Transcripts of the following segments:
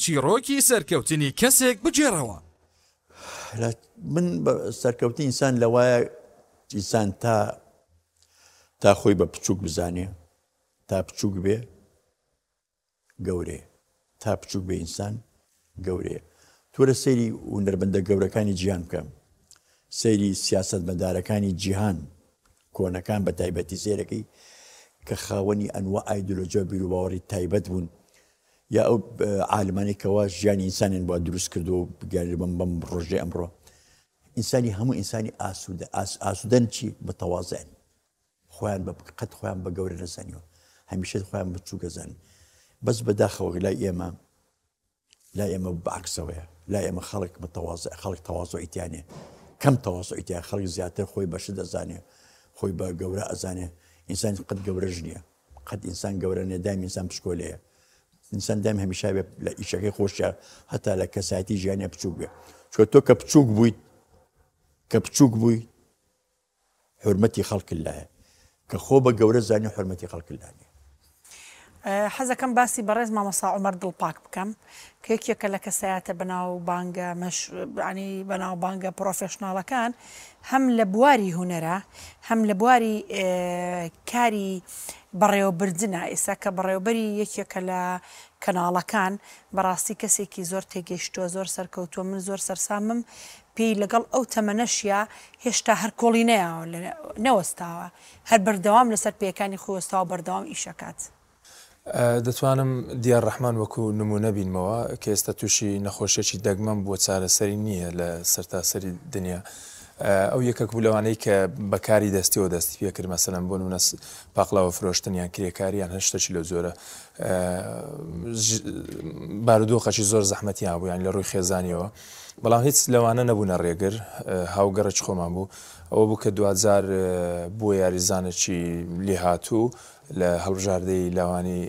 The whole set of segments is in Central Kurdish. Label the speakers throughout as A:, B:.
A: چیڕۆکی سەرکەوتنی کەسێک بگێڕەوە.
B: من سەرکەوتنی ئینسان لەوایە ئینسان تا تا خۆی بە بچووک بزانێ تا بچووک بێ گەورەیە تا بچووک بێ ئینسان گەورەیە تۆرە سەیری هونەرمەندە گەورەکانی جیهان بکە سەیری سیاسەتمەدارەکانی جیهان کۆنەکان بە تایبەتی سەیرەکەی کە خاوەنی ئەنوا ئایدۆلۆژیا و بیروباوەڕی تایبەت بوون یا ئەو عالمانەی کەوا ژیانی ئینسانیان بۆ دروست کردو و بگەیاندن بەم بەم ڕۆژەی ئەمڕۆ ئینسانی هەموو ئینسانی ئاسوودە ئاسوودەن چی متەوازعن خۆیان بە قەت خۆیان بە گەورە نەزانیوە هەمیشە خۆیان بچووک ئەزانن بەس بەداخەوە لای ئێمە لای ئێمە بە عەکسەوەیە لای ئێمە خەڵک متەوازع خەڵک تەوازعی تیا نیە کەم تەوازعی تیا خەڵک زیاتر خۆی بە شت ئەزانێ خۆی بە گەورە ئەزانێ ئینسان قەت گەورەش نییە قەت ئینسان گەورە نیە دایم ئینسان بچکۆلەیە ئینسان دایم هەمیشە بێ لە ئیشەکەی خۆشە هەتا لە کەسایەتی ژیانە بچووک بێ چۆ تۆ کە بچووک بوویت کە بچووک بووی حورمەتی خەڵکت لایە کە خۆ بە گەورە زانی حورمەتی خەڵکت لا نیە.
C: حەزەکەم باسی بەڕێز مامۆستا عومەر دڵپاک بکەم کە یەکێکە لە کەسایەتە بەناوبانگە مەش یانی بەناوبانگە پڕۆفێشناڵەکان هەم لە بواری هونەرە هەم لە بواری کاری بەڕێوەبردنە ئێستا کە بەڕێوەبەری یەکێکە لە کەناڵەکان بەڕاستی کەسێکی زۆر تێگەیشتووە زۆر سەرکەوتووە من زۆر سەرسامم پێی لەگەڵ ئەو تەمەنەشیا هێشتا هەر کۆڵی نەیاوە نەوەستاوە هەر بەردەوام لەسەر پێیەکانی خۆی وەستاوە بەردەوام ئیش ئەکات.
D: دەتوانم دیار ڕەحمان وەکو نموونە بینمەوە کە ئێستا تووشی نەخۆشیەکی دەگمەن بووە چارەسەری نییە لە سەرتاسەری دنیا ئەو یەکەک بوو لەوانەی کە بە کاری دەستیەوە دەستی پێکرد مەسەلەن بۆ نمونە پاقلاوە فرۆشتن یان کرێکاری یان هەر شتێکی لەو جۆرە بارودۆخەکی زۆر زەحمەتیان بوو یان لە ڕووی خێزانیەوە بەڵام هیچ لەوانە نەبوونە ڕێگر، هاوگەڕێکی خۆمان بوو. ئەوە بوو کە دواجار بووە یاریزانێکی لێهاتوو لە هەڵبژاردەی لاوانی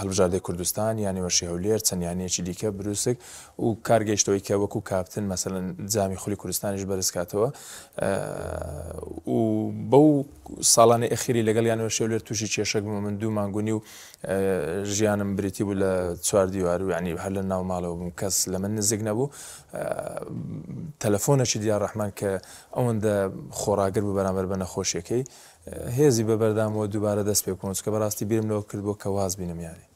D: هەڵبژاردەی کوردستان، یانەی وەرشی هەولێر، چەند یانەیەکی دیکە، بروسک و کار گەیشتەوەی کە وەکو کاپتن مەسەلەن جامی خولی کوردستانیش بەرزکاتەوە و بەو ساڵانەی ئەخیری لەگەڵ یانەی وەرشی هەولێر تووشی کێشەک بووم، من دوو مانگ و نیو ژیانم بریتی بوو لە چوار دیوار و یعنی هەر لە ناو ماڵەوە بووم کەس لە من نزیک نەبوو تەلەفۆنێکی دیار ڕەحمان کە ئەوەندە خۆڕاگر بوو بەرامبەر بە نەخۆشیەکەی هێزی بە بەردامەوە دووبارە دەست پێ بکەم چکە بەڕاستی بیرم لەوە کردبوو کە واز بینم یاری.